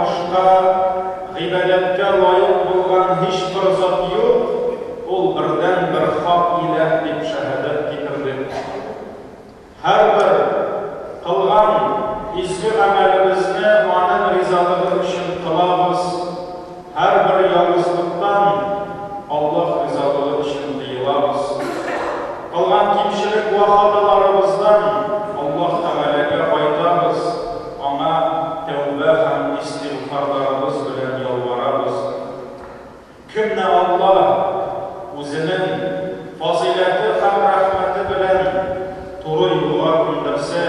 башка гыйбадәткә лаек булган һичбер зат юк, Ул бердәнбер хак иләһ дип шәһадәт китердек. Һәрбер кылган изге гамәлебезне Аның ризалыгы өчен кылабыз, һәрбер явызлыктан Аллаһ ризалыгы өчен тыелабыз. Кылган кимчелек вә хаталарыбыздан Аллаһ Тәгаләгә кайтабыз, Аңа тәүбә һәм истигъфарларыбыз белән ялварабыз. Кемне Аллаһ Үзенең фазыйләте һәм рәхмәте белән туры юлга күндерсә,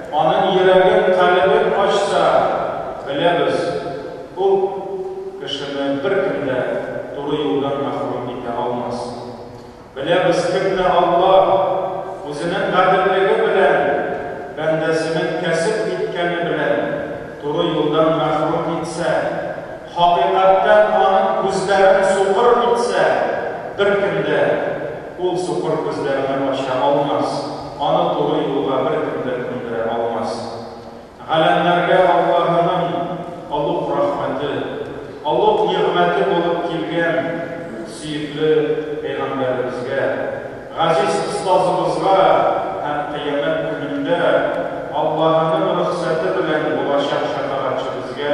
аның йөрәген, калебен ачса, беләбез, ул кешене беркем дә туры юлдан мәхрүм итә алмас. Беләбез, кемне Аллаһ Үзенең гаделлеге белән, бәндәсенең кәсеп иткәне белән туры юлдан мәхрүм итсә, хакыйкатьтән аның күзләрен сукыр итсә, беркем дә ул сукыр күзләрне ача алмас, аны туры юлга беркем дә күндерә алмас. Галәмнәргә Аллаһының олуг рәхмәте, олуг нигъмәте булып килгән сөекле Пәйгамбәребезгә, газиз остазыбызга һәм Кыямәт көнендә Аллаһының рөхсәте белән булачак шәфәгатьчебезгә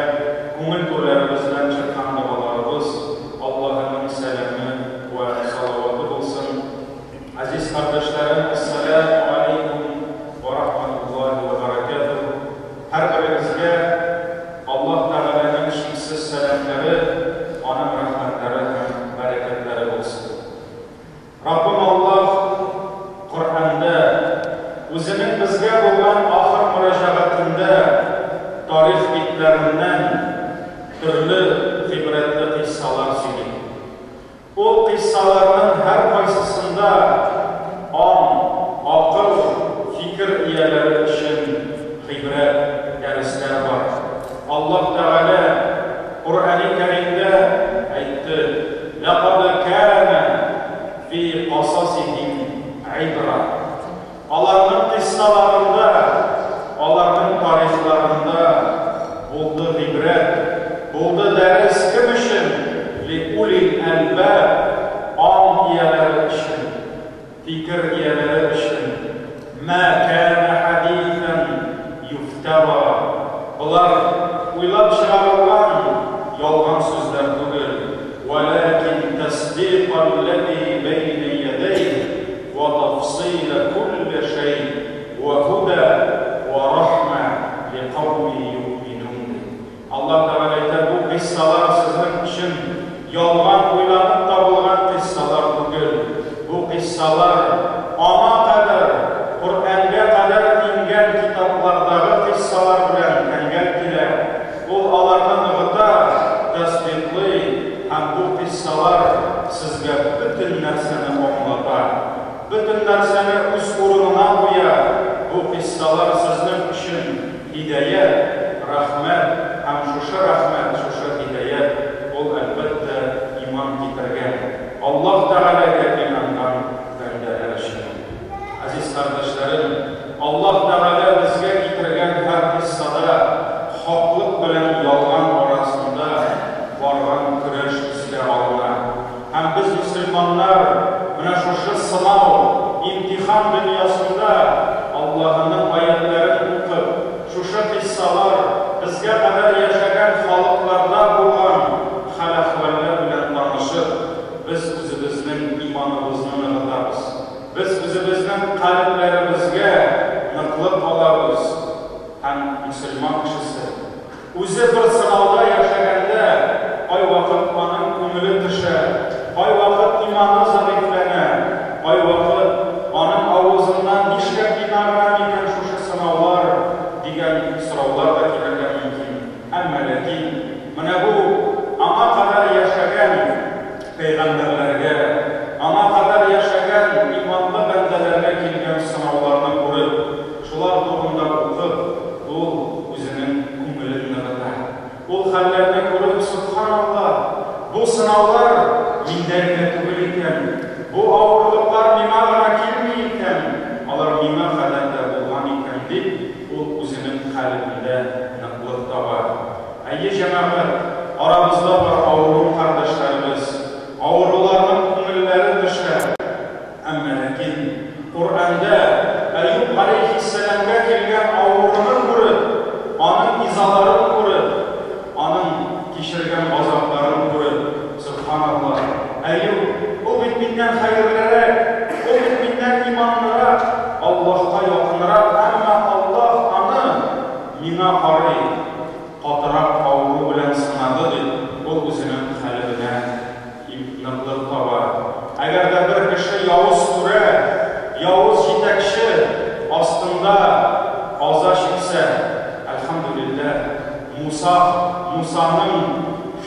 күңел түрләребездән чыккан догаларыбыз, Аллаһының сәламе вә салаваты булсын. Газиз кардәшләрем, әссәләмү галәйкүм вә рахмәтуллаһи вә бәрәкәтүһ! Һәрберегезгә Аллаһ Тәгаләнең чиксез сәламнәре, Аның рәхмәтләре һәм бәрәкәтләре булсын. Раббым Аллаһ Коръәндә Үзенең безгә булган ахыр мөрәҗәгатендә тарих битләреннән төрле гыйбрәтле кыйссалар сөйли. Ул кыйссаларның һәркайсысында аң, акыл, фикер ияләре өчен гыйбрәт, дәресләр бар. Аллаһ Тәгалә Коръәни Кәримдә әйтте, Ләкад кәнә фи касасихим гыйбра. Аларның кыйссаларында, аларның тарихларында булды гыйбрәт, булды дәрес кем өчен? Ли улил әлбаб, аң ияләре өчен, фикер ияләре өчен. Мә кәнә хәдисән юфтәра. Болар уйлап чыгарылган ялган сүзләр түгел. Вәләкин тәсдикалләзи бәйнә ядәйһ. Вә тафсыйлә күлле шәй вә һүдә вә рахмә ликауми юъминун, ди. Аллаһ Тәгалә әйтә, бу кыйссалар сезнең өчен ялган уйланып табылган кыйссалар түгел. Бу кыйссалар аңа кадәр, Коръәнгә кадәр иңгән китаплардагы кыйссалар белән тәңгәл килә. Ул аларны ныгыта, тәсдыйклый һәм бу кыйссалар сезгә бөтен нәрсәне аңлата, бөтен нәрсәне үз урынына куя, бу кыйссалар сезнең өчен һидаять, рәхмәт һәм шушы рәхмәт, шушы һидаять, ул, әлбәттә, иман китергән, Аллаһ Тәгаләгә инанган бәндәләр өчен. Газиз кардәшләрем, Аллаһ Тәгалә безгә китергән һәр кыйссада хаклык белән ялган арасында барган көрәш искә алына. Һәм без, мөселманнар, менә шушы сынау, имтихан дөньясында Аллаһының аятьләрен укып, шушы кыйссалар безгә кадәр яшәгән халыкларда булган хәл-әхвәлләр белән танышып, без үзебезнең иманыбызны ныгытабыз. Без үзебезнең калебләребезгә ныклык алабыз һәм мөселман кешесе, үзе бер сынауда яшәгәндә, кайвакыт аның күңеле төшә, кайвакыт иманы зәгыйфьләнә, кайвакыт аның авызыннан нишләп миңа гына микән шушы сынаулар дигән сораулар да килергә мөмкин. Әмма ләкин менә бу аңа кадәр яшәгән пәйгамбәрләргә, аңа кадәр яшәгән иманлы бәндәләргә килгән сынауларны күреп, шулар турында укып, ул үзенең күңелен ныгыта. Ул хәлләрне күреп, Сөбханаллаһ, бу сынаулар миндә генә түгел икән, бу авырлыклар миңа гына килми икән, алар миңа кадәр дә булган икән, дип, ул үзенең калебендә ныклык таба. Әйе, җәмәгать, арабызда бар авыру кардәшләребез. Авыруларның күңелләре төшә. Әмма ләкин Коръәндә Әюб галәйһиссәламгә килгән авыруны күреп, аның изаларын күреп, аның кичергән газапларын күреп, сөбханаллаһ, Әюб, ул бит миннән хәерлерәк, ул бит миннән иманлырак, Аллаһка якынрак, әмма Аллаһ аны миңа карый, катырак авыру белән сынады, дип, ул үзенең хәлебенә ныклык таба. Әгәр дә бер кеше явыз түрә, явыз җитәкче астында аза чиксә, әлхәмдүлилләһ, Муса, Мусаның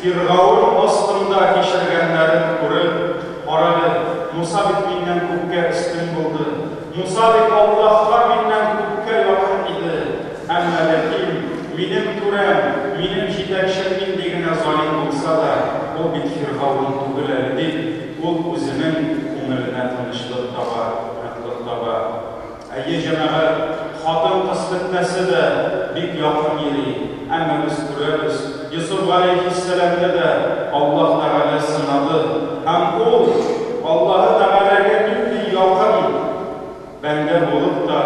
Фиргаун астында кичергәннәрен күреп, Карале, Муса бит миннән күпкә өстен булды, Муса бит Аллаһка миннән күпкә якын иде, әмма ләкин минем түрәм, минем җитәкчем нинди генә залим булса да, ул бит Фиргаун түгел әле, дип, ул үзенең күңеленә тынычлык таба, ныклык таба. Әйе, җәмәгать, хатын-кыз фетнәсе дә бик якын йөри, әмма без күрәбез, Йосыф галәйһиссәламне дә Аллаһ Тәгалә сынады һәм ул Аллаһы Тәгаләгә нинди якын бәндә булып та,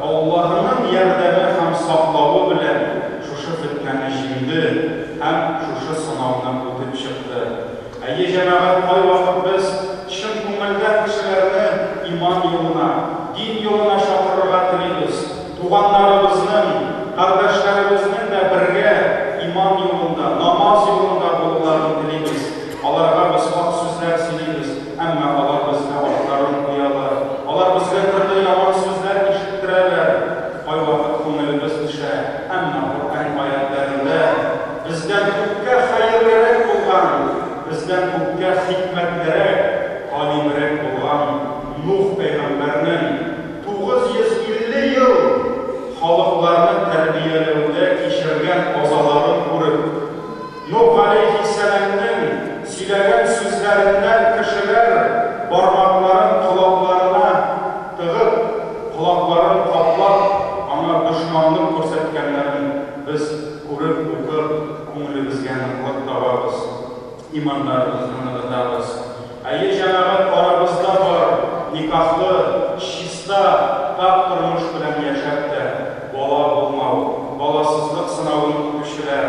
Аллаһының ярдәме һәм саклавы белән шушы фетнәне җиңде һәм шушы сынауны үтеп чыкты. Әйе, җәмәгать, кайвакыт без чын күңелдән кешеләрне иман юлына, дин юлына чакырырга телибез. Туганнарыбызның, кардәшләребезнең дә бергә иман юлында, намаз юлында булуларын телибез. Аларга без хак сүзләр сөйлибез, әмма алар безгә артларын куялар. Алар безгә төрле яман сүзләр ишеттерәләр. Кайвакыт күңелебез төшә, әмма Коръән аятьләрендә бездән күпкә хәерлерәк булган, бездән күпкә хикмәтлерәк, галимрәк булган Нух пәйгамбәрнең 950 ел халыкларны тәрбияләүдә кичергән азаларын күреп, Нух галәйһиссәламнең сөйләгән сүзләреннән кешеләр бармакларын колакларына тыгып, колакларын каплап, аңа дошманлык күрсәткәннәрен без күреп, укып, күңелебезгә ныклык табабыз, иманнарыбызны ныгытабыз. Әйе, җәмәгать, арабызда бар никахлы, чиста, пакь тормыш белән яшәп тә, бала булмау, баласызлык сынавын үтүчеләр.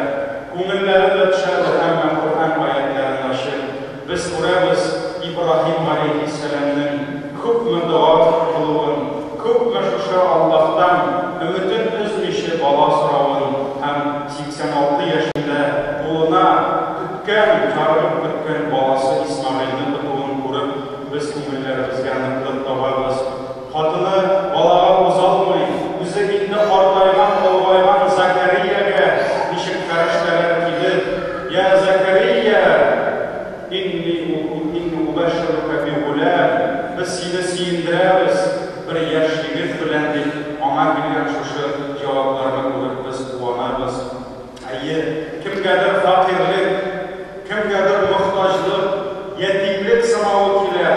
Күңелләре дә төшәдер, әмма Коръән аятьләрен ачып, без күрәбез Ибраһим галәйһиссәламнең күпме дога кылуын, күпме шушы Аллаһтан өметен өзмичә бала соравын һәм 86 яшендә кулына көткән, зарыгып көткән баласы Исмәгыйльне тотуын күреп, без күңелләребезгә ныклык табабыз. Хатыны балага узалмый, үзе инде картайган, олыгайган Закариягә ничек фәрештәләр килеп, Я Закария, инни убәшширука би гулям, без сине сөендерәбез бер яшь егет белән, дип, аңа килгән шушы җавапларны күреп без куанабыз. Әйе, кемгәдер фәкыйрьлек, кемгәдер мохтаҗлык, ятимлек сынавы килә,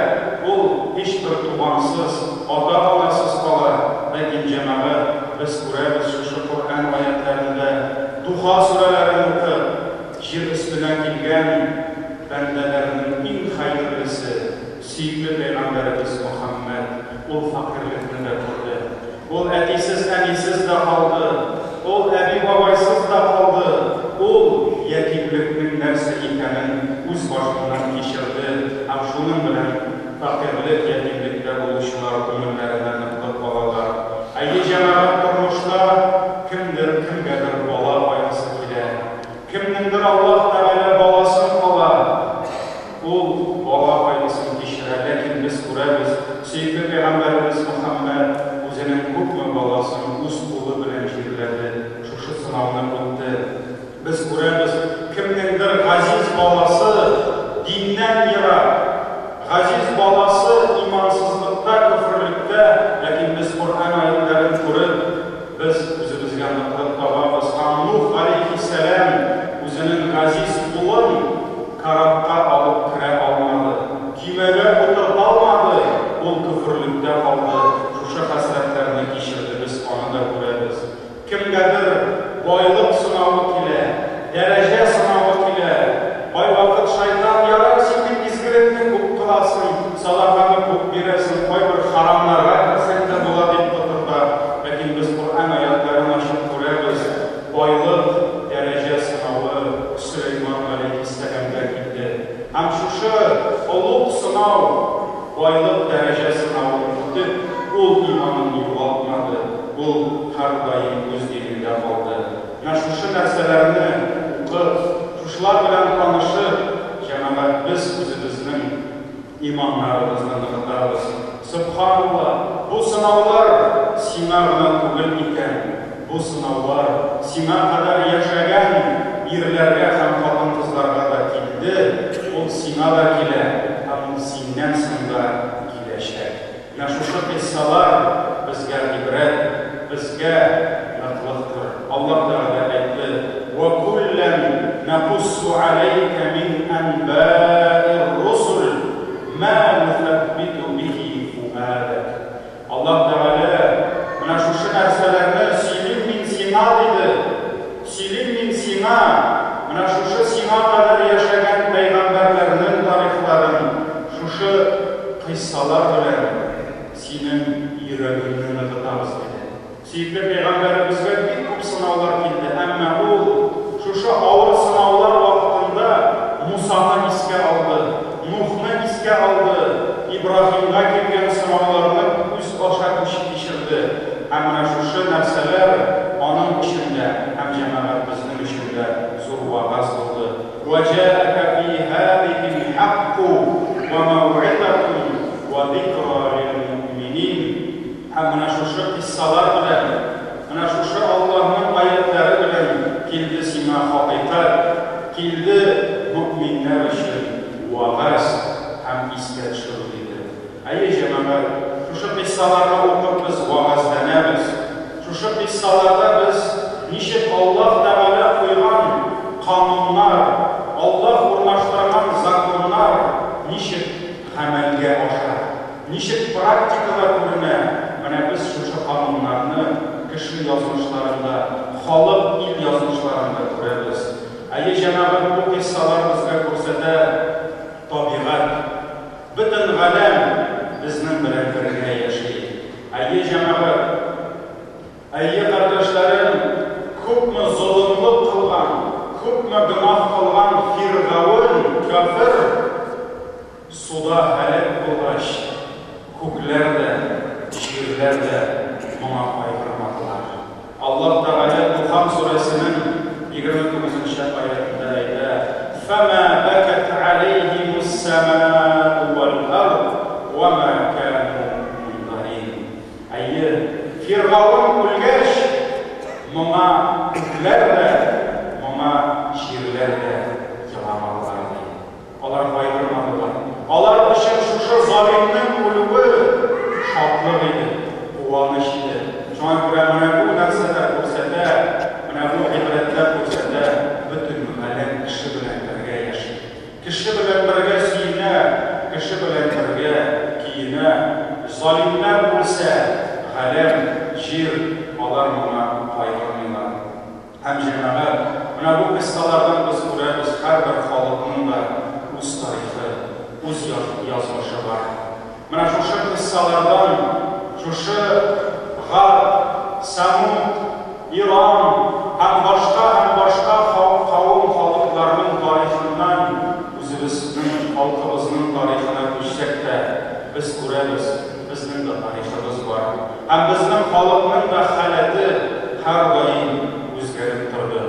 ул һичбер тугансыз, ата-анасыз кала. Ләкин, җәмәгать, без күрәбез шушы Коръән аятьләрендә, Духа сүрәләрен укып, җир өстенә килгән бәндәләрнең иң хәерлесе, сөекле пәйгамбәребез Мөхәммәд, ул фәкыйрьлекне дә күрде. Ул әтисез-әнисез дә калды, ул әби-бабайсыз да калды, ул ятимлекнең нәрсә икәнен үз башыннан кичерде һәм шуның белән фәкыйрьлек, ятимлектә булучылар күңелләренә ныклык алалар. Әйе, җәмәгать, тормышта кемдер кемгәдер бала кайгысы килә. Кемнеңдер Аллаһ Тәгалә баласын ала. Ул бала кайгысын кичерә, ләкин без күрәбез, сөекле пәйгамбәребез Мөхәммәд үзенең күпме баласын үз кулы белән җирләде, шушы сынауны үтте. Без күрәбез, кемнеңдер газиз баласы диннән ерак, газиз баласы имансызлыкта, көферлектә, ләкин без Коръән аятьләрен күреп, без үзебезгә ныклык табабыз. Һәм Нух галәйһиссәлам үзенең газиз улын корабка алып керә алмады, көймәгә утырта алмады, ул көферлектә калды, шушы хәсрәтләрне кичерде, без аны да күрәбез. Кемгәдер байлык сынавы килә, дәрәҗә олуг сынау, байлык, дәрәҗә сынавын үтеп, ул иманын югалтмады, ул һәрдаим үз динендә калды. Менә шушы нәрсәләрне укып, шушылар белән танышып, җәмәгать, без үзебезнең иманнарыбызны ныгытабыз. Сөбханалла, бу сынаулар сиңа гына түгел икән, бу сынаулар сиңа кадәр яшәгән ирләргә һәм хатын-кызларга да килде, ул сиңа да килә һәм ул синнән соң да киләчәк. Менә шушы кыйссалар безгә гыйбрәт, безгә ныклыктыр. Аллаһ Тәгалә әйтте: Вә күллән нәкуссу галәйкә мин әнбаир-русул мә нусәббиту бихи фуадәк. Аллаһ Тәгалә, менә шушы нәрсәләрне сөйлим мин сиңа, диде. Сөйлим мин сиңа, менә шушы сиңа кадәр яшәгән пәйгамбәрләрнең тарихларын, шушы кыйссалар белән синең йөрәгеңне ныгытабыз, диде. Сөекле пәйгамбәребезгә бик күп сынаулар килде, әмма ул шушы авыр сынаулар вакытында Мусаны искә алды, Нухны искә алды, Ибраһимга килгән сынауларны күз аша кичерде. Һәм менә шушы нәрсәләр аның өчен дә һәм, җәмәгать, безнең өчен дә зур вәгазь булды. Вә җаәкә фи һазихил хакку вә мәүгыйзәтун вә зикра лил-муъминин. Һәм менә шушы кыйссалар белән, менә шушы Аллаһның аятьләре белән килде сиңа хакыйкать, килде мөэминнәр өчен вәгазь һәм искә төшерү, диде. Әйе, җәмәгать, шушы кыйссаларны укып без вәгазьләнәбез. Шушы кыйссаларда без ничек Аллаһ Тәгалә куйган кануннар, Аллаһ урнаштырган законнар ничек гамәлгә аша, ничек практикада күренә, менә без шушы кануннарны кеше язмышларында, халык, ил язмышларында күрәбез. Әйе, җәмәгать, бу кыйссалар безгә күрсәтә, табигать, бөтен галәм безнең белән бергә яши. Әйе, җәмәгать, әйе, кардәшләрем, күпме золымлык кылган, күпме гөнаһ кылган Фиргавен, кяфер, суда һәлак булгач, күкләр дә, җирләр дә моңа кайгырмадылар. Аллаһ Тәгалә Духан сүрәсенең 29 нчы аятендә әйтә, Фәмә бәкәт галәйһимус-сәма'у вәл-ард вә мә кәну мунзарин. Әйе, Фиргавен үлгәч, моңа күкләр дә, моңа җирләр дә еламадылар, ди. Алар кайгырмадылар. Алар өчен шушы залимнең үлүе шатлык иде, куаныч иде. Шуңа күрә менә бу нәрсәләр күрсәтә, менә бу гыйбрәтләр күрсәтә, бөтен галәм кеше белән бергә яши. Кеше белән бергә сөенә, кеше белән бергә көенә. Залимнәр үлсә, галәм, җир, алар моңа кайгырмыйлар. Һәм, җәмәгать, менә бу кыйссалардан без күрәбез, һәрбер халыкның да үз тарихы, үз язмышы бар. Менә шушы кыйссалардан, шушы Гад, Сәмуд, Ирам һәм башка һәм башка кавым халыкларның тарихыннан үзебезнең халкыбызның тарихына күчсәк тә, без күрәбез, безнең дә тарихыбыз бар. Һәм безнең халыкның да халәте һәрдаим үзгәреп торды.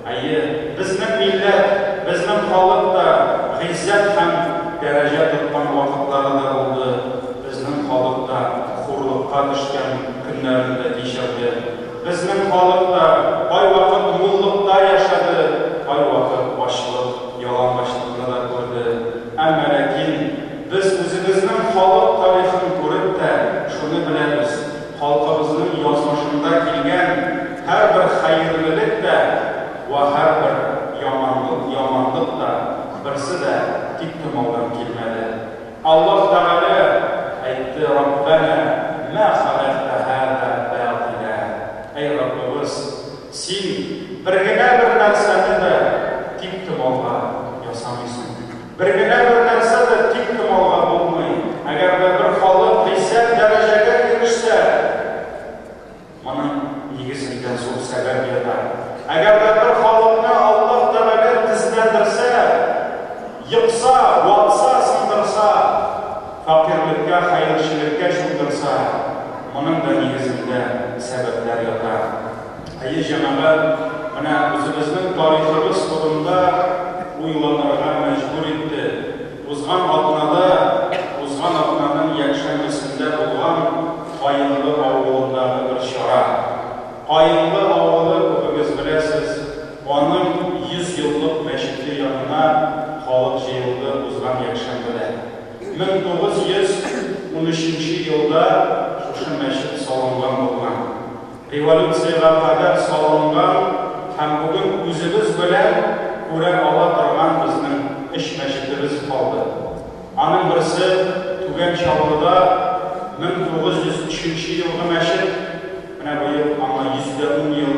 Әйе, безнең милләт, безнең халык та гыйззәт һәм дәрәҗә тоткан вакытлары да булды, безнең халык та хурлыкка төшкән көннәрен дә кичерде. Безнең халык та кайвакыт муллыкта яшәде, кайвакыт ачлык, ялангачлыкны да күрде. Әмма ләкин без үзебезнең халык тарихын күреп тә шуны беләбез, халкыбызның язмышында килгән һәрбер хәерлелек тә вә һәрбер яманлык, яманлык та, берсе дә тиктомалдан килмәде. Аллаһ Тәгалә әйтте, Раббәнә мә халәктә һәзә бәтилә. Әй Раббыбыз, Син бер генә бер нәрсәне дә тиктомалга ясамыйсың. Бер генә бер нәрсә дә тиктомалга булмый. Әгәр дә бер халык гыйззәт дәрәҗәгә ирешсә, моның нигезендә зур сәбәп ята. Әгәр дә бер халыкны Аллаһ Тәгалә тезләндерсә, екса, ватса, сындырса, Әйе, җәмәгать, менә үзебезнең тарихыбыз турында уйланырга мәҗбүр итте. Узган атнада, узган атнаның якшәмбесендә булган Каенлы авылындагы бер чара. Каенлы авылы, күбегез беләсез, аның 100 еллык мәчете янына халык җыелды узган якшәмбедә. 1913 елда шушы мәчет салынган булган. Революциягә кадәр салынган һәм бүген күзебез белән күрә ала торган безнең өч мәчетебез калды. Аның берсе Түбән Чаллыда 1903 елгы мәчет, менә быел аңа 110 ел.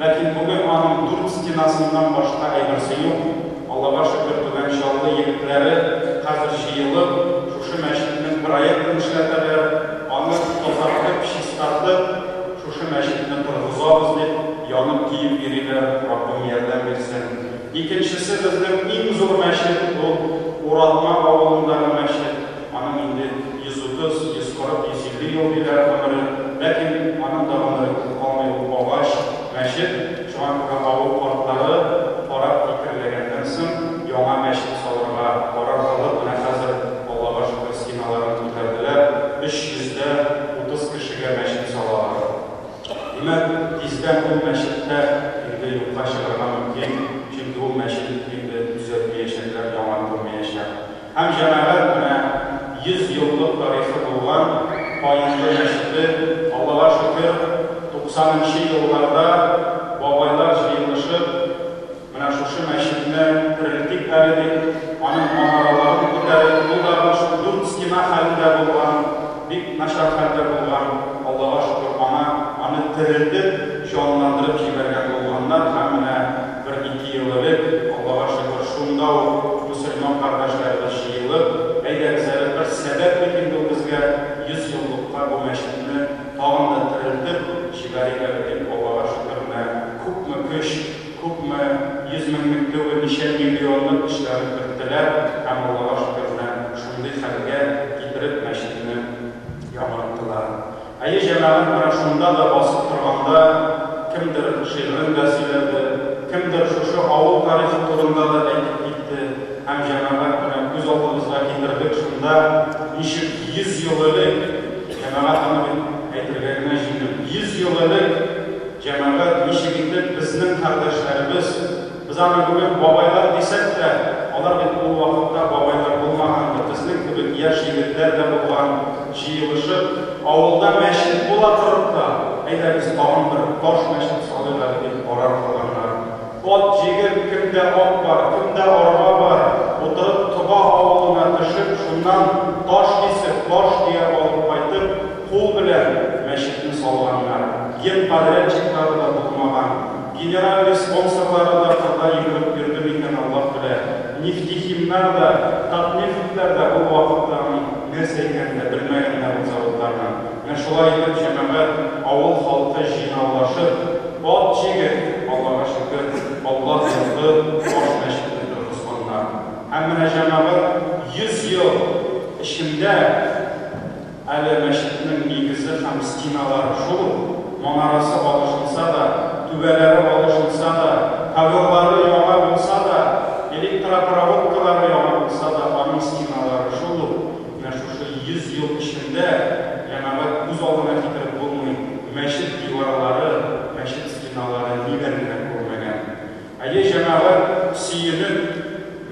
Ләкин бүген аның дүрт стенасыннан башка әйберсе юк. Аллага шөкер, Түбән Чаллы егетләре хәзер җыелып, шушы мәчетнең проектын эшләтәләр, аны тазартып, чистартып, шушы мәчетне торгызабыз дип, янып-көеп йөриләр, Раббым ярдәм бирсен. Икенчесе безнең иң зур мәчет, ул Уратма авылындагы мәчет. Аның инде 130, 140, 150 ел диләр гомере. Ләкин аның да гомере күп калмый, ул агач мәчет. Шуңа күрә авыл картлары карап фикерләгәннән соң, яңа мәчет салырга карар кылып, менә хәзер, Аллага шөкер, стеналарын күтәрделәр, 330 кешегә мәчет салалар. Димәк, тиздән ул мәчет тә инде юкка чыгарга мөмкин, чөнки ул мәчет инде төзәтмәячәкләр, яңартылмаячак. Һәм җәмәгать, менә 100 еллык тарихы булган Каенлы мәчете, Аллага шөкер, 90 нчы елларда бабайлар җыелышып, менә шушы мәчетне терелтик әле дип, аның манараларын күтәреп, ул да шул дүрт стена хәлендә булган, бик начар хәлдә булган, Аллага шөкер, аңа аны терелтеп, җанландырып җибәргән булганнар һәм менә бер-ике ел элек, Аллага шөкер, шунда ук мөселман кардәшләребез җыелып, әйдәгез әле, бер сәбәп бит инде ул безгә, 100 еллыкка бу мәчетне тагын да терелтеп җибәрик әле дип, Аллага шөкер, менә күпме көч, күпме йөз меңлек түгел, ничә миллионлык эшләрен керттеләр һәм, Аллага шөкер, менә шундый хәлгә китереп мәчетне яңарттылар. Әйе, җәмәгать, менә шунда да басып торганда кемдер шигырен дә сөйләде, кемдер шушы авыл тарихы турында да әйтеп китте һәм, җәмәгать, менә күз алдыбызга китердек шунда, ничек 100 ел элек, җәмәгать, аны бит әйтергә генә җиңел, 100 ел элек, җәмәгать, ничек итеп безнең кардәшләребез, без аны бүген бабайлар дисәк тә, алар бит ул вакытта бабайлар булмагандыр, безнең кебек яшь егетләр дә булган, җыелышып, авылда мәчет була торып та, әйдәгез тагын бер таш мәчет салыйк әле дип карар кылганнар. Ат җигеп, кемдә ат бар, кемдә арба бар, утырып Тоба авылына төшеп, шуннан таш кисеп, таш төяп алып кайтып, кул белән мәчетне салганнар. Генподрядчиклары да булмаган, генеральный спонсорлары да кырда йөгереп йөрде микән, Аллаһ белә. Нефтехимнар да, Татнефтьләр дә ул вакытта аның нәрсә икәнен дә белмәгәннәр ул заводларның. Менә шулай итеп, җәмәгать, авыл халкы җыйнаулашып, ат җигеп, Аллага шөкер, Аллаһ йорты, таш мәчетне торгызганнар. Һәм менә, җәмәгать, 100 ел эчендә әле мәчетнең нигезе һәм стеналары шул ук, манарасы алышынса да, түбәләре алышынса да, коверлары яңа булса да, электропроводкалары яңа булса да, аның стеналары шул ук. Менә шушы 100 ел эчендә, җәмәгать, күз алдына китереп булмый, мәчет диварлары, мәчет стеналары ниләр генә күрмәгән. Әйе, җәмәгать, сөенеп,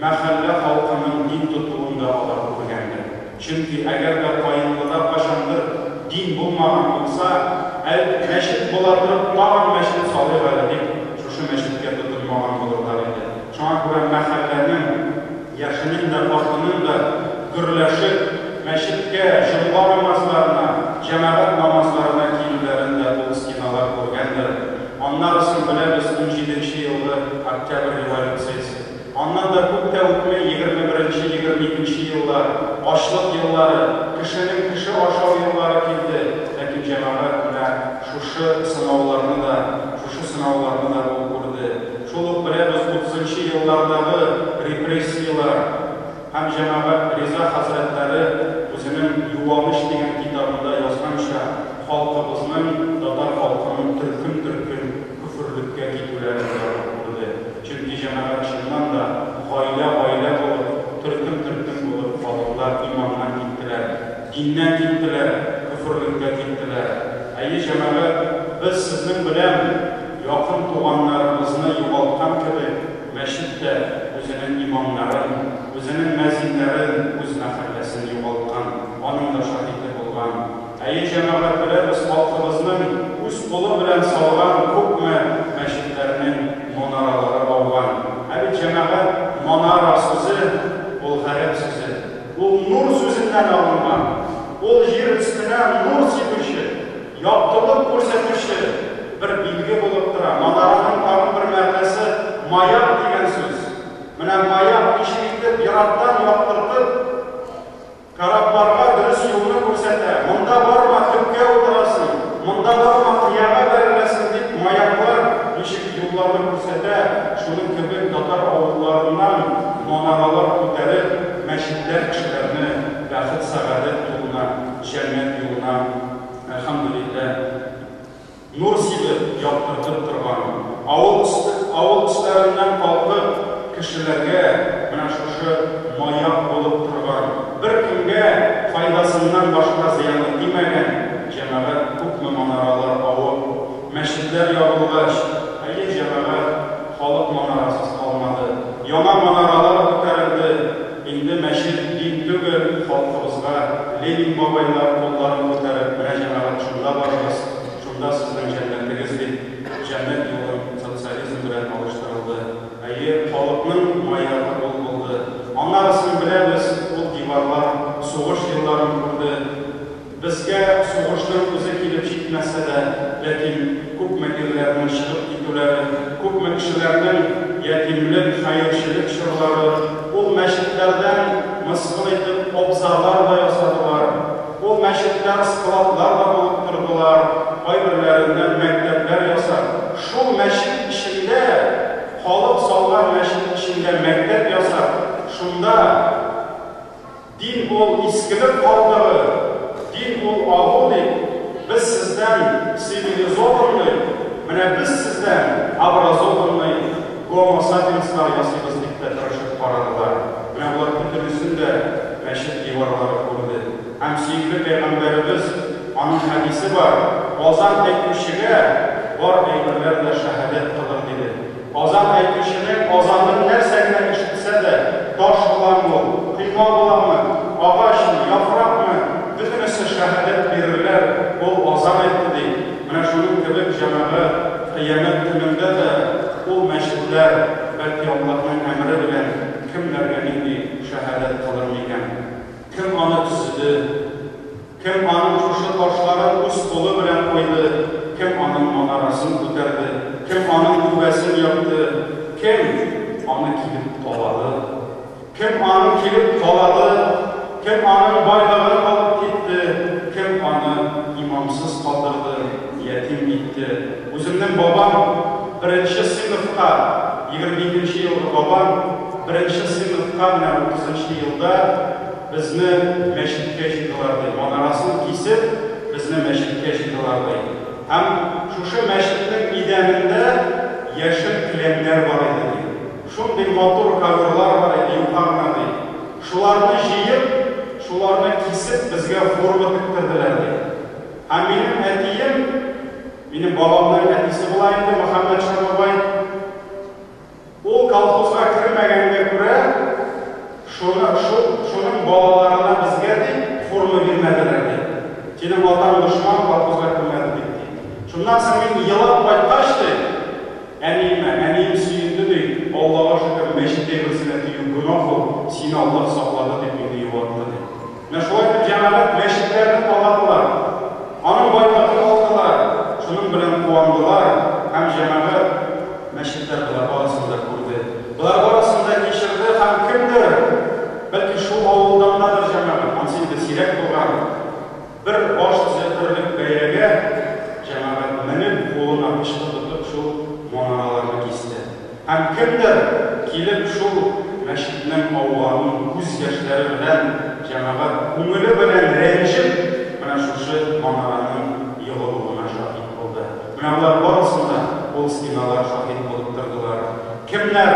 мәхәллә халкының дин тотуын да алар күргәндер. Чөнки әгәр дә Каенлыда кайчандыр дин булмаган булса, әл мәчет була торып, тагын мәчет салыйк әле дип, шушы мәчеткә тотынмаган булырлар иде. Шуңа күрә мәхәлләнең яшенең дә, картының да гөрләшеп, мәчеткә, җомга намазларына, җәмәгать намазларына килүләрен дә ул стеналар күргәндер. Аннары соң, беләбез, унҗиденче елгы Октябрь революциясе. Аннан да күп тә үтми, 21-нче, 22-нче еллар, ачлык еллары, кешенең кеше ашау еллары килде. Ләкин җәмәгать менә шушы сынауларны да, шушы сынауларны да ул күрде. Шул ук, беләбез, утызынчы еллардагы репрессияләр һәм, җәмәгать, Риза хәзрәтләре үзенең Юаныч дигән китабында язганча, халкыбызның, татар халкының төркем-төркем көферләр. көферлеккә китүләрен якын күрде. Чөнки җәмәгать чыннан да гаилә-гаилә булып, төркем-төркем булып халыклар иманнан киттеләр, диннән киттеләр, көферлеккә киттеләр. Әйе, җәмәгать, без сезнең белән якын туганнарыбызны югалткан кебек, мәчет тә үзенең имамнарын, үзенең мәзиннәрен, үз мәхәлләсен югалткан, аның да шаһиты булган. Әйе, җәмәгать, беләбез, халкыбызның үз кулы белән салган күпме мәчетләрнең манаралары ауган. Ә бит, җәмәгать, манара сүзе, ул гарәп сүзе. Ул нур сүзеннән алынган. Ул җир өстенә нур сибүче, яктылык күрсәтүче бер билге булып тора. Манараның тагын бер мәгънәсе маяк дигән сүз. Менә маяк ничек итеп ерактан яктыртып, корабларга дөрес юлны күрсәтә. Монда барма, төпкә утырасың, монда барма, кыяга бәреләсең дип маяклар ничек юлларны күрсәтә, шуның кебек татар авылларыннан манаралар күтәреп, мәчетләр кешеләрне бәхет-сәгадәт юлына, җәннәт юлына, әлхәмдүлилләһ, нур сибеп, яктыртып торган. Авыл авыл өсләреннән калкып, кешеләргә менә шушы маяк булып торган, беркемгә файдасыннан башка зыяны тимәгән, җәмәгать, күпме манаралар авып, мәчетләр ябылгач, әйе, җәмәгать, халык манарасыз калмады. Яңа манаралар күтәрелде. Инде мәчет дин түгел, халкыбызга Ленин бабайлар кулларын күтәреп, менә, җәмәгать, шунда барыгыз, шунда сезнең җәннәтегез дип, җәннәт юлын социализм белән алыштырылды. Әйе, халыкның маягы ул булды. Аннарысын беләбез, ул диварлар сугыш елларын күрде. Безгә сугышның үзе килеп җитмәсә дә, ләкин күпме ирләрнең чыгып китүләре, күпме кешеләрнең ятимлек, хәерчелек чорлары, ул мәчетләрдән мыскыл итеп абзарлар да ясадылар, ул мәчетләр складлар да булып тордылар, кайберләреннән мәктәпләр ясап, шул мәчет эчендә, халык салган мәчет эчендә мәктәп ясап, шунда Дин ул искелек калдыгы, дин ул агу дип, без сездән цивилизованный, менә без сездән образованный гомо сапиенслар ясыйбыз дип тә тырышып карадылар. Менә болар бөтенесен дә мәчет диварлары күрде. Һәм сөекле пәйгамбәребез, аның хәдисе бар, азан әйтүчегә бар әйберләр дә шәһадәт кылыр, диде. Азан әйтүченең азанын нәрсә генә ишетсә дә, таш буламы ул, койма буламы, агачмы, яфракмы, бөтенесе шәһадәт бирерләр, ул азан әйтте, ди. Менә шуның кебек, җәмәгать, кыямәт көнендә дә ул мәчетләр, бәлки, Аллаһның әмере белән кемнәргә нинди шәһадәт кылыр микән? Кем аны төзеде? Кем аның шушы ташларын үз кулы белән куйды, кем аның манарасын күтәрде, кем аның түбәсен япты, кем аны килеп талады? Кем аның килеп талады, кем аның байлыгын алып китте, кем аны имамсыз калдырды, ятим итте? Үземнең бабам беренче сыйныфка, 22 нче елгы бабам беренче сыйныфка менә утызынчы елда Безне мәчеткә җыйдылар, ди. Манарасын кисеп, безне мәчеткә җыйдылар, ди. Һәм шушы мәчетнең идәнендә яшел келәмнәр бар иде, ди. Шундый матур коверлар бар иде, юка гына, ди. Шуларны җыеп, шуларны кисеп, безгә форма тектерделәр, ди. Һәм минем әтием, минем бабамның әтисе була инде, Мөхәммәтша бабай, Ул колхозга кермәгәнгә күрә, шуны, шул, шуның балаларына безгә, ди, форма бирмәделәр, ди. Синең атаң дошман, колхозга кермәде дип, ди. Шуннан соң мин елап кайткач, ди, әниемә, әнием сөенде, ди, Аллага шөкер, мәчет әйберсенә тию гөнаһ ул, сине Аллаһ саклады, дип мине юатты, ди. Менә шулай итеп җәмәгать мәчетләрне таладылар, аның байлыгын алдылар, шуның белән куандылар һәм җәмәгать мәчетләр болар барысын да күрде. Болар барысын да кичерде һәм кемдер, бәлки шул авылдандадыр җәмәгать, ансы инде сирәк булган, бер баш төзәтерлек бәягә җәмәгать менеп, кулына пычкы тотып шул манараларны кисте. Һәм кемдер килеп шул мәчетнең ауганын күз яшьләре белән, җәмәгать, күңеле белән рәнҗеп, менә шушы манараның егылуына шаһит булды. Менә болар барысын да ул ул стеналар шаһит булып тордылар. Кемнәр,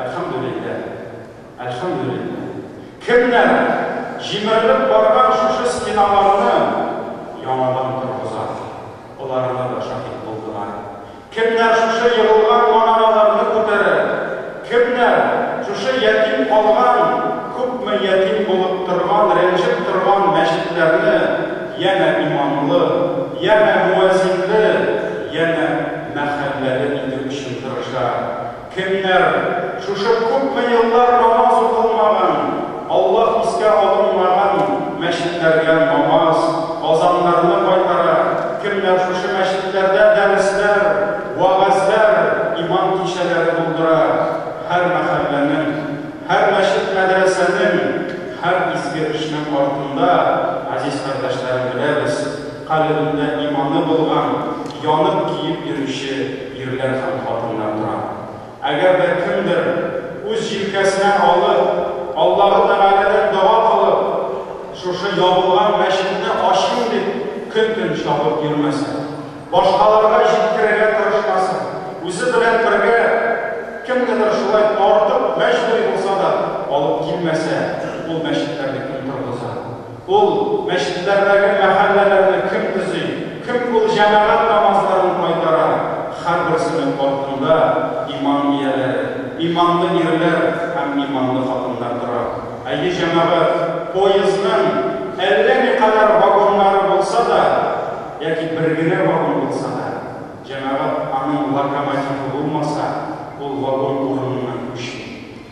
әлхәмдүлилләһ, әлхәмдүлилләһ, кемнәр җимерелеп барган шушы стеналарны яңадан торгыза, аларына да шаһит булдылар. Кемнәр шушы егылган манараларны күтәрә, кемнәр шушы ятим калган, күпме ятим булып торган, рәнҗеп торган мәчетләрне янә иманлы, янә муәзинле, янә мәхәлләле итү өчен тырыша. Кемнәр шушы күпме еллар намаз укылмаган, Аллаһ искә алынмаган мәчетләргә намаз, азаннарны кайтара, кемнәр шушы мәчетләрдә дәресләр, вәгазьләр, иман кичәләре булдыра, һәр мәхәлләнең, һәр мәчет-мәдрәсәнең, һәр изге эшнең артында, газиз кардәшләрем, беләбез, калебендә иманы булган, янып-көеп йөрүче ирләр һәм хатыннар тора. Әгәр дә кемдер үз җилкәсенә алып, Аллаһы Тәгаләдән дога кылып, шушы ябылган мәчетне ачыйм дип көн-төн чабып йөрмәсә, башкаларга җиткерергә тырышмаса, үзе белән бергә кемнедер шулай тартып, мәҗбүри булса да алып килмәсә, ул мәчетләрне кем торгыза? Ул мәчетләрдәге мәхәлләләрне кем төзи, кем ул җәмәгать намазларын кайтара? Һәрберсенең артында иман ияләре, иманлы ирләр һәм иманлы хатыннар тора. Әйе, җәмәгать, поездның әллә никадәр вагоннары булса да, яки бер генә вагон булса да, җәмәгать, аның локомотивы булмаса, ул вагон урыныннан күчми.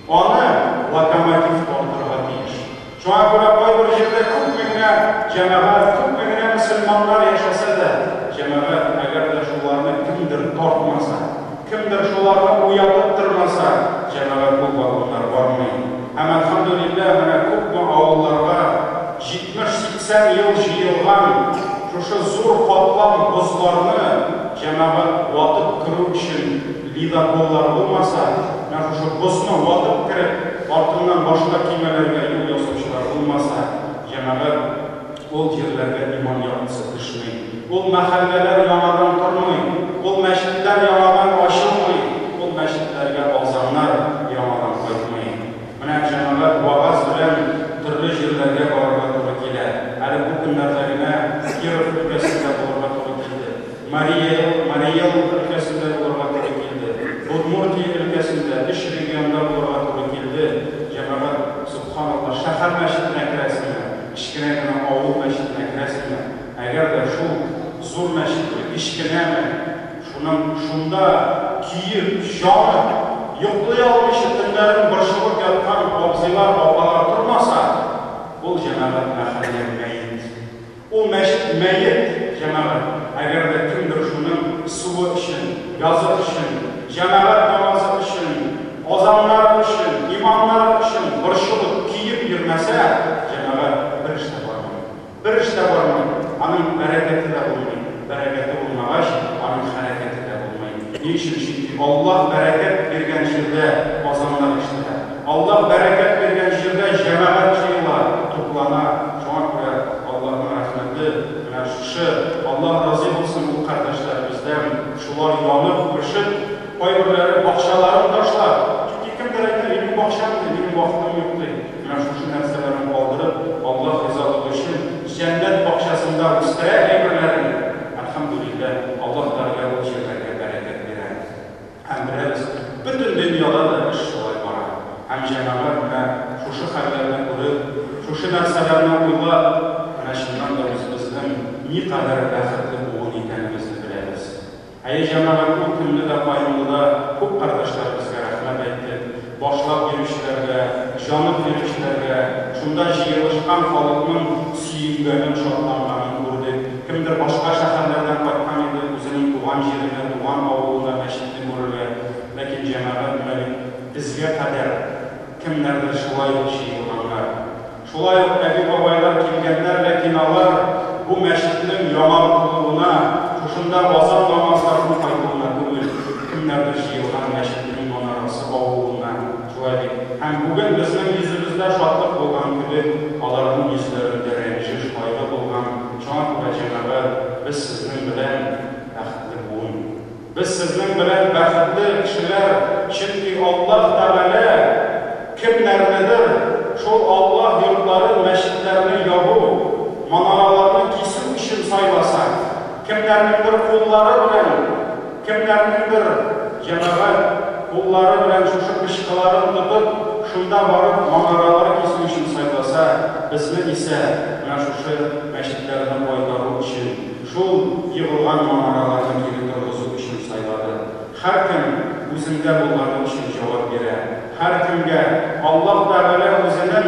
Аны локомотив тартырга тиеш. Шуңа күрә кайбер җирдә күпме генә җәмәгать, күпме генә мөселманнар яшәсә дә, җәмәгать, әгәр дә шуларны кемдер тартмаса, кемдер шуларны уятып тормаса, җәмәгать, ул вагоннар бармый. Һәм, әлхәмдүлилләһ, менә күпме авылларга 70-80 ел җыелган шушы зур катлам бозларны, җәмәгать, ватып керү өчен ледоколлар булмаса, менә шушы бозны ватып кереп, артыннан башка көймәләргә юл ясаучылар булмаса, җәмәгать, ул җирләргә иман яктысы төшми, ул мәхәлләләр яңадан тормый, ул мәчетләр яңадан ачылмый, ул мәчетләргә азаннар яңадан кайтмый. Менә, җәмәгать, вәгазь белән төрле җирләргә барырга туры килә. Әле бу көннәрдә генә Киров өлкәсендә булырга туры килде. Марий Эл, Марий Эл өлкәсендә булырга туры килде. Удмуртия өлкәсендә, өч регионда булырга туры килде. Җәмәгать, сөбханалла, шәһәр мәчетенә керәсеңме, кечкенә генә авыл мәчетенә керәсеңме, әгәр дә шул зур мәчетме, кечкенәме, шуның шунда көеп, җанып, йоклый алмыйча төннәрен борчылып яткан абзыйлар, апалар тормаса, ул җәмәгать мәхәллә мәет. Ул мәчет мәет, җәмәгать, әгәр дә кемдер шуның суы өчен, газы өчен, җәмәгать намазы өчен, азаннары өчен, имамнары өчен борчылып, көеп йөрмәсә, җәмәгать, бер эш тә бармый. Бер эш тә бармый, аның бәрәкәте дә булмый, бәрәкәте булмагач, аның хәрәкәте дә булмый. Ни өчен? Чөнки Аллаһ бәрәкәт биргән җирдә азаннар ишетелә. Аллаһ бәрәкәт биргән җирдә җәмәгать җыела, туплана. Шуңа күрә Аллаһның рәхмәте менә шушы, Аллаһ разый булсын ул кардәшләребездән, шулар янып, пешеп, кайберләре бакчаларын ташлап, чөнки кемдер әйтә, минем бакчам ди, минем вакытым юк ди. Менә шушы нәрсәләрен калдырып, Аллаһ ризалыгы өчен җәннәт бакчасында үстерә әйберләрен, әлхәмдүлилләһ, Аллаһ Тәгалә ул җирләргә бәрәкәт бирә. Һәм беләбез, бөтен дөньяда да эш шулай бара. Һәм җәмәгать менә шушы хәлләрне күреп, шушы нәрсәләрне уйлап, менә чыннан да үзебезнең никадәр бәхетле буын икәнебезне беләбез. Әйе, җәмәгать, ул көнне дә Каенлыда күп кардәшләребезгә рәхмәт әйттек, башлап йөрүчеләргә, җанып йөрүчеләргә, шунда җыелышкан халыкның сөенгәнен, шатланганын күрдек. Кемдер башка шәһәрләрдән кайткан иде, үзенең туган җиренә, туган авылына мәчетне күрергә. Ләкин, җәмәгать, менә бит безгә кадәр кемнәрдер шулай ук җыелганнар. Шулай ук әби-бабайлар килгәннәр, ләкин алар бу мәчетнең яңартылуына, шушында азан намазларының кайтуына түгел, кемнәрдер җыелган мәчетнең манарасы авуына. Шулай бит. Һәм бүген безнең йөзебездә шатлык булган кебек, аларның йөзләрендә рәнҗеш, кайгы булган. Шуңа күрә, җәмәгать, без сезнең белән бәхетле буын. Без сезнең. сезнең белән бәхетле кешеләр, чөнки Аллаһ Тәгалә кемнәрнедер шул Аллаһ йортларын, мәчетләрне ябу, манараларны кисү өчен сайласа, кемнәрнеңдер куллары белән, кемнәрнеңдер җәмәгать куллары белән шушы пычкыларын тотып, шунда барып манаралар кисү өчен сайласа, безне исә менә шушы мәчетләрне кайтару өчен, шул егылган манараларны кире торгызу өчен сайлады. Һәркем үзендә булганы өчен җавап бирә. Һәркемгә Аллаһ Тәгалә үзенең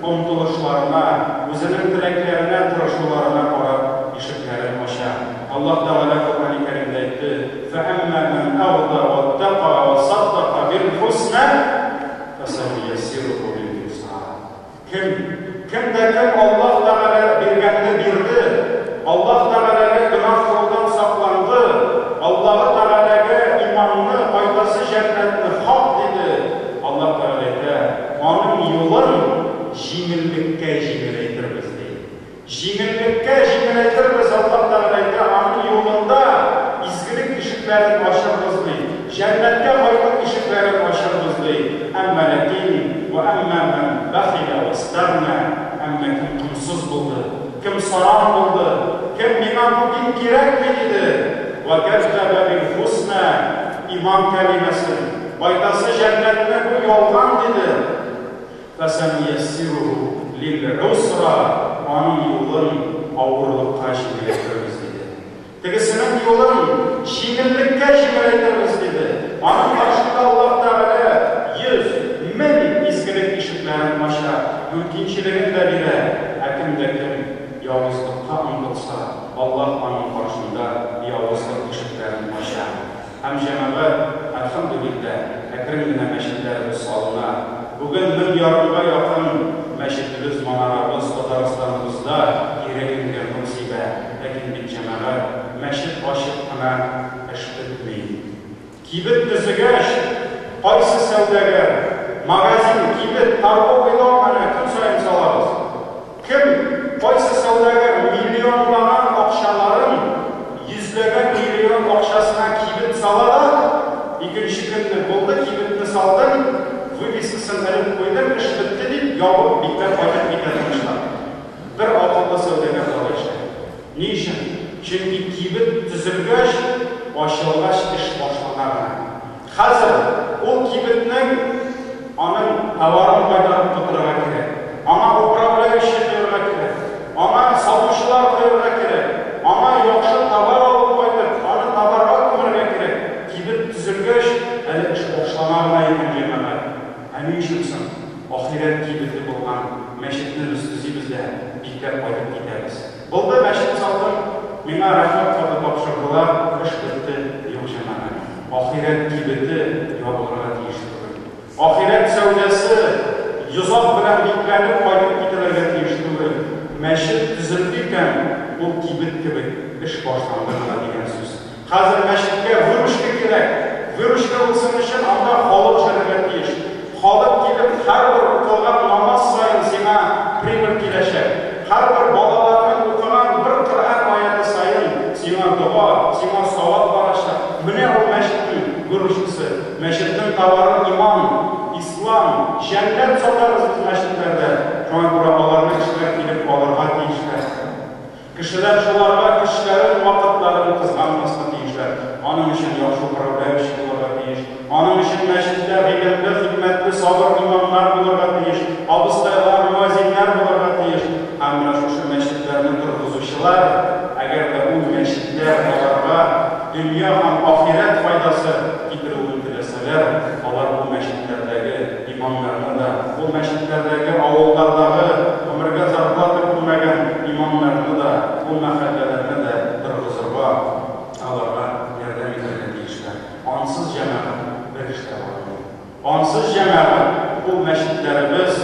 омтылышларына, үзенең теләкләренә, тырышуларына карап ишекләрен ача. Аллаһ Тәгалә Коръәни Кәримдә әйтте: "Фәәмма ман агда ваттака ва саддака бил хусна, фәсәнуяссируху лил-юсра". Кем, кем дә кем Аллаһ Тәгалә биргәнне бирде, Аллаһ Тәгаләгә гөнаһ кылудан сакланды, Аллаһы Тәгаләгә иманны, кайтасы җәннәтне хак диде, Аллаһ Тәгалә әйтә, аның юлын җиңеллеккә җиңеләйтербез, ди. Җиңеллеккә җиңеләйтербез, Аллаһ Тәгалә әйтә, аның юлында изгелек ишекләрен ачырбыз, ди. Җәннәткә кайту ишекләрен ачырбыз, ди. Әмма ләкин, вә әмма мән бәхилә вәстәгънә, әмма кем комсыз булды, кем саран булды, кем миңа бу дин кирәкми диде, вә кәззәбә бил хусна, иман кәлимәсен, кайтасы җәннәтне бу ялган диде, Фәсәнуяссируху лил-усра, аның юлын авырлыкка җиңеләйтербез, диде. Тегесенең юлын җиңеллеккә җиңеләйтербез, диде. Аның каршында Аллаһ Тәгалә 100, 1000 изгелек ишекләрен ача, мөмкинчелеген дә бирә. Ә кем дә кем явызлыкка омтылса, Аллаһ аның каршында явызлык ишекләрен ача. Һәм җәмәгать, әлхәмдүлилләһ, әкрен генә мәчетләребез салына. Бүген 1500-гә якын мәчетебез, манарабыз Татарстаныбызда тирә-юньгә нур сибә. Ләкин бит, җәмәгать, мәчет ачып кына эш бетми. Кибет төзегәч, кайсы сәүдәгәр, магазин, кибет, торговый дом әнә көн саен салабыз. Кем, кайсы сәүдәгәр миллионлаган акчаларын, йөзләгән миллион акчасына кибет сала да, икенче көнне, булды, кибетне салдым, вывескасын элеп куйдым, эш бетте дип, ябып, бикләп кайтып китә тынычлап. Бер акыллы сәүдәгәр алай эшләми. Ни өчен? Чөнки кибет төзелгәч, ачылгач эш башлана гына. Хәзер ул кибетнең аның товарын кайтарып тутырырга кирәк, аңа управляющий куярга кирәк, аңа сатучылар куярга кирәк, аңа яхшы товар алып кайтып, аны товарга күмәргә кирәк. Кибет төзелгәч, әле эш башлана гына икән, җәмәгать. Ә ни өчен соң ахирәт кибете булган мәчетне без төзибез дә, бикләп кайтып китәбез? Булды, мәчет салдым, миңа рәхмәт хаты тапшырдылар, эш бетте, юк, җәмәгать. Ахирәт кибете ябылырга тиеш түгел. Ахирәт сәүдәсе йозак белән бикләнеп кайтып кителергә тиеш түгел. Мәчет төзелде икән, ул кибет кебек, эш башланды гына дигән сүз. Хәзер мәчеткә выручка кирәк. Выручка булсын өчен анда халык йөрергә тиеш. Халык килеп, һәрбер укылган намаз саен сиңа прибыль киләчәк. Һәрбер балаларның укыган бер Коръән аяты саен сиңа дога, сиңа савап барачак. Менә ул мәчетнең выручкасы. Мәчетнең товары иман, ислам, җәннәт сатабыз без мәчетләрдә. Шуңа күрә аларны кешеләр килеп алырга тиешләр. Кешеләр шуларга көчләрен, вакытларын кызганмаска тиешләр. Аның өчен яхшы управляющий булырга тиеш. Аның өчен мәчеттә гыйлемле, хикмәтле, сабыр имамнар булырга тиеш, абыстайлар, мөәзиннәр булырга тиеш. Һәм менә шушы мәчетләрне торгызучылар, әгәр дә ул мәчетләр аларга дөнья һәм ахирәт файдасы китерүен теләсәләр, алар ул мәчетләрдәге имамнарны да, ул мәчетләрдәге, авыллардагы гомергә зарплата күрмәгән имамнарны да, ул мәхәлләләрне дә торгызырга, аларга ярдәм итәргә тиешләр. Ансыз, җәмәгать, бер эш тә бармый. Ансыз, җәмәгать, ул мәчетләребез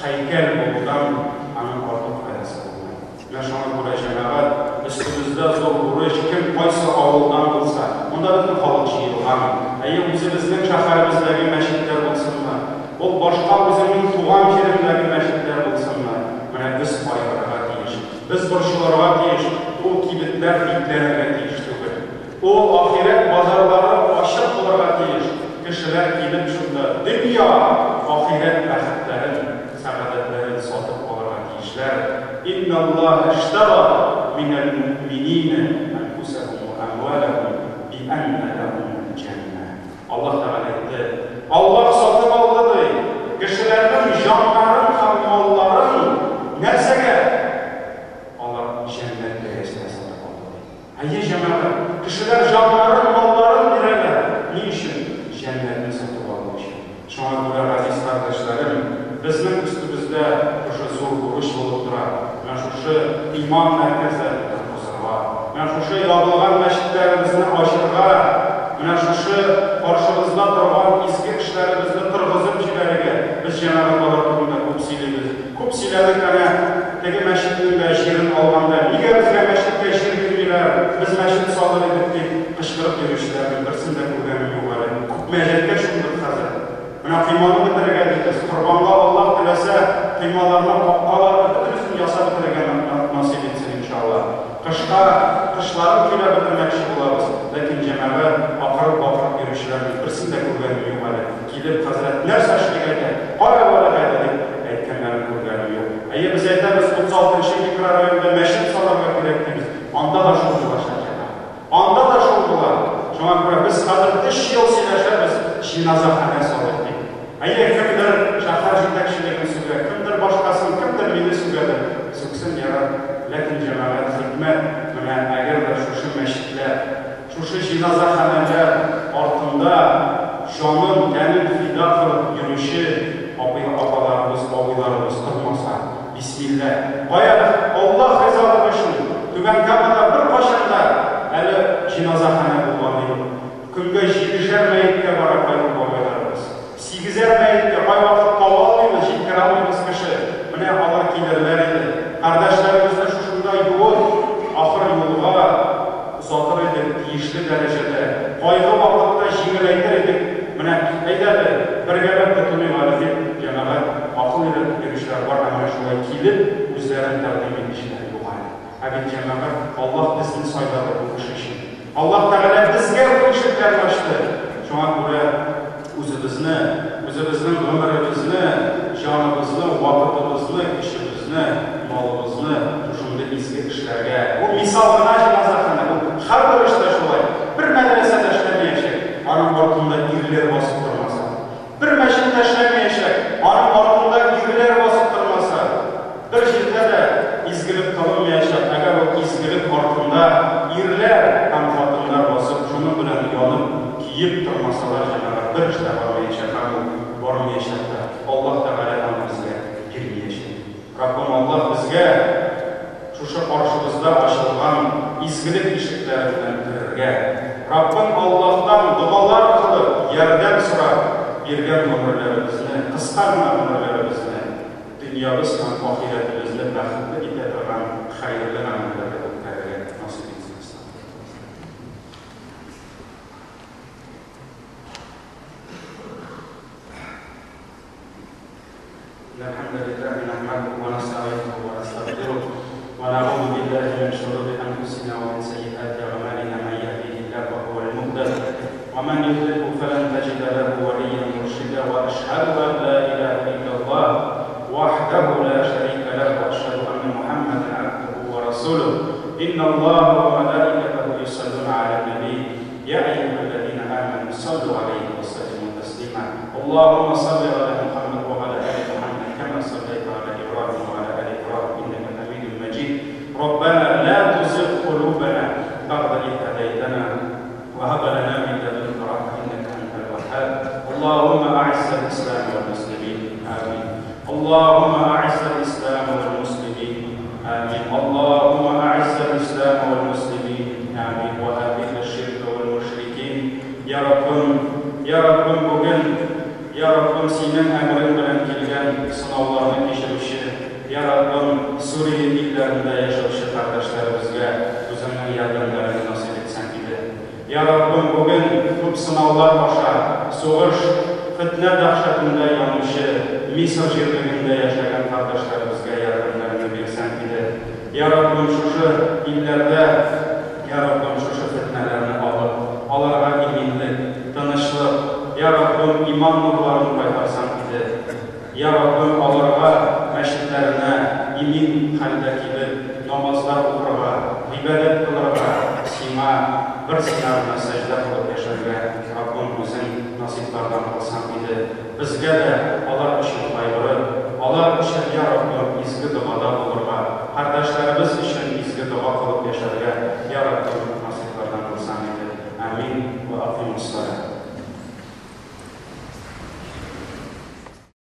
һәйкәл булудан аның артык файдасы булмый. Менә шуңа күрә, җәмәгать, өстебездә зур бурыч, кем кайсы авылдан булса, монда бөтен халык җыелган, әйе, үзебезнең шәһәребездәге мәчетләр булсынмы, ул башка үзеңнең туган җиреңдәге мәчетләр булсынмы, менә без кайгырырга тиеш, без борчылырга тиеш, ул кибетләр бикләнергә тиеш түгел. Ул ахирәт базарлары. Кешеләр килеп шунда дөнья, ахирәт бәхетләрен, сәгадәтләрен сатып алырга тиешләр. Инналлаһа иштара минәл муъминина әнфусәһум ва әмваләһум би әннә ләһумул җәннә. Аллаһ Тәгалә әйтте, Аллаһ сатып алды, ди, кешеләрнең җаннарын һәм малларын нәрсәгә? Алар җәннәт бәясенә сатып алды, ди. Әйе, җәмәгать, кешеләр җаннарын, малларын бирәләр. Ни өчен? Җәннәтне сатып алу өчен. Шуңа күрә, газиз кардәшләрем, безнең өстебездә шушы зур бурыч булып тора, менә шушы иман мәркәзләрен торгызырга, менә шушы ябылган мәчетләребезне ачырга, менә шушы каршыбызда торган изге эшләребезне торгызып җибәрергә. Без, җәмәгать, алар турында күп сөйлибез. Күп сөйләдек әнә теге мәчетнең дә җирен алганда, нигә безгә мәчеткә җир бирмиләр, без мәчет салыр идек, дип кычкырып йөрүчеләрнең берсен дә күргәнем юк әле. Күп мәҗәткә чумдык хәзер. Менә койманы бетерергә дибез. Корбанга Аллаһ теләсә, коймаларны, капкаларны бөтенесен ясап бетерергә насыйп итсен, иншалла. Кышка, кышларын көйләп бетермәкче булабыз. Ләкин җәмәгать, акырып-бакырып йөрүчеләрнең берсен дә күргәнем юк әле. Килеп, хәзрәт, нәрсә эшлик әйтә, кая барыйк әйдә, дип әйткәннәрен күргәнем юк. Әйе, без әйтәбез, 36 нчы микрорайонда мәчет салырга кирәк, дибез. Анда да шул булачак, җәмәгать. Анда да шул була. Шуңа күрә без хәзер өч ел сөйләшәбез, җиназаханә салыйк дип. Әйе, кемдер шәһәр җитәкчелеген сүгә, кемдер башкасын, кемдер мине сүгәдер. Сүксен, ярар. Ләкин, җәмәгать, хикмәт, менә әгәр дә шушы мәчетләр, шушы җиназаханәләр артында җанын, тәнен фида кылып йөрүче апый-апаларыбыз, абыйларыбыз тормаса, бисмилла, кая, Аллаһ ризалыгы өчен, Түбән Камада беркайчан да әле җиназаханә булганы юк. Көнгә җидешәр мәеткә бара кайбер бабайларыбыз. Сигезәр мәеткә, кайвакыт таба алмыйбыз, җиткерә алмыйбыз кеше. Менә алар килерләр иде. Кардәшләребезне шушында юып, ахыр юлга озатыр идек тиешле дәрәҗәдә. Кайгы вакытта җиңеләйтер идек. Менә, әйдә әле, бергәләп тотыныйк әле, дип, җәмәгать, акыл өйрәтеп йөрүчеләр бар, ә менә шулай килеп, үзләрен тәкъдим итүчеләр юк әле. Ә бит, җәмәгать, Аллаһ безне сайлады бу эш өчен. Аллаһ Тәгалә безгә бу ишекләрне ачты. Шуңа күрә үзебезне, үзебезнең гомеребезне, җаныбызны, вакытыбызны, көчебезне, малыбызны шушындый изге эшләргә, бу мисал гына җеназаханә, бу һәрбер эштә шулай, бер мәдрәсә дә эшләмәячәк, аның артында ирләр басып тормаса. Бер мәчет тә эшләмәячәк, аның артында ирләр басып тормаса. Бер җирдә дә изгелек кылынмаячак, әгәр ул изгелек артында ирләр һәм хатыннар басып, шуның белән янып, көеп тормасалар, җәмәгать, бер эш тә бармаячак һәм ул бармаячак та, Аллаһ Тәгалә аны безгә бирмиячәк. Раббым Аллаһ безгә шушы каршыбызда ачылган изгелек ишекләре белән керергә, Раббым Аллаһтан догалар кылып, ярдәм сорап, биргән гомерләребезне, кыска гына гомерләребезне, дөньябыз һәм ахирәтебезне бәхетле итә торган хәерле гамәлләргә үткәрергә насыйп итсен. إن الحمد لله نحمده ونستعينه ونستغفره ونعوذ بالله من شرور أنفسنا ومن سيئات أعمالنا من يهده الله فهو المهتد ومن يضلله فلن تجد له وليا مرشدا وأشهد أن لا إله إلا الله وحده لا شريك له وأشهد أن محمدا عبده ورسوله إن الله وملائكته يصلون على النبي يا أيها الذين آمنوا صلوا عليه وسلموا تسليما اللهم صل على محمد وعلى آل محمد كما صليت على إبراهيم وعلى آل إبراهيم إنك حميد مجيد ربنا لا تزغ قلوبنا بعد إذ هديتنا وهب لنا من لدنك رحمة إنك أنت الوهاب اللهم أعز الإسلام والمسلمين آمين اللهم أعز الإسلام والمسلمين آمين اللهم أعز الإسلام والمسلمين آمين وأذل الشرك والمشركين يا Раббым, я Раббым, бүген, я Раббым, синең әмерең белән килгән сынауларны кичерүче, я Раббым, Сүрия илләрендә яшәүче кардәшләребезгә үзеңнең ярдәмнәреңне насыйп итсәң иде. Я Раббым, бүген күп сынаулар аша, сугыш, фетнә дәһшәтендә янучы Мисыр җирлегендә яшәгән кардәшләребезгә ярдәмнәреңне бирсәң иде. Я Раббым, шушы илләрдә, я Раббым, шушы фетнәләрне алып, аларга иминлек, тынычлык, я Раббым, Иман нурларын кайтарсаң иде. Я Раббым, аларга мәчетләренә имин хәлдә килеп, намазлар укырга, гыйбадәт кылырга, Сиңа, бер Сиңа гына сәҗдә кылып яшәргә Раббым үзең насыйплардан кылсаң иде. Безгә дә алар өчен кайгырып, алар өчен, я Раббым, изге догада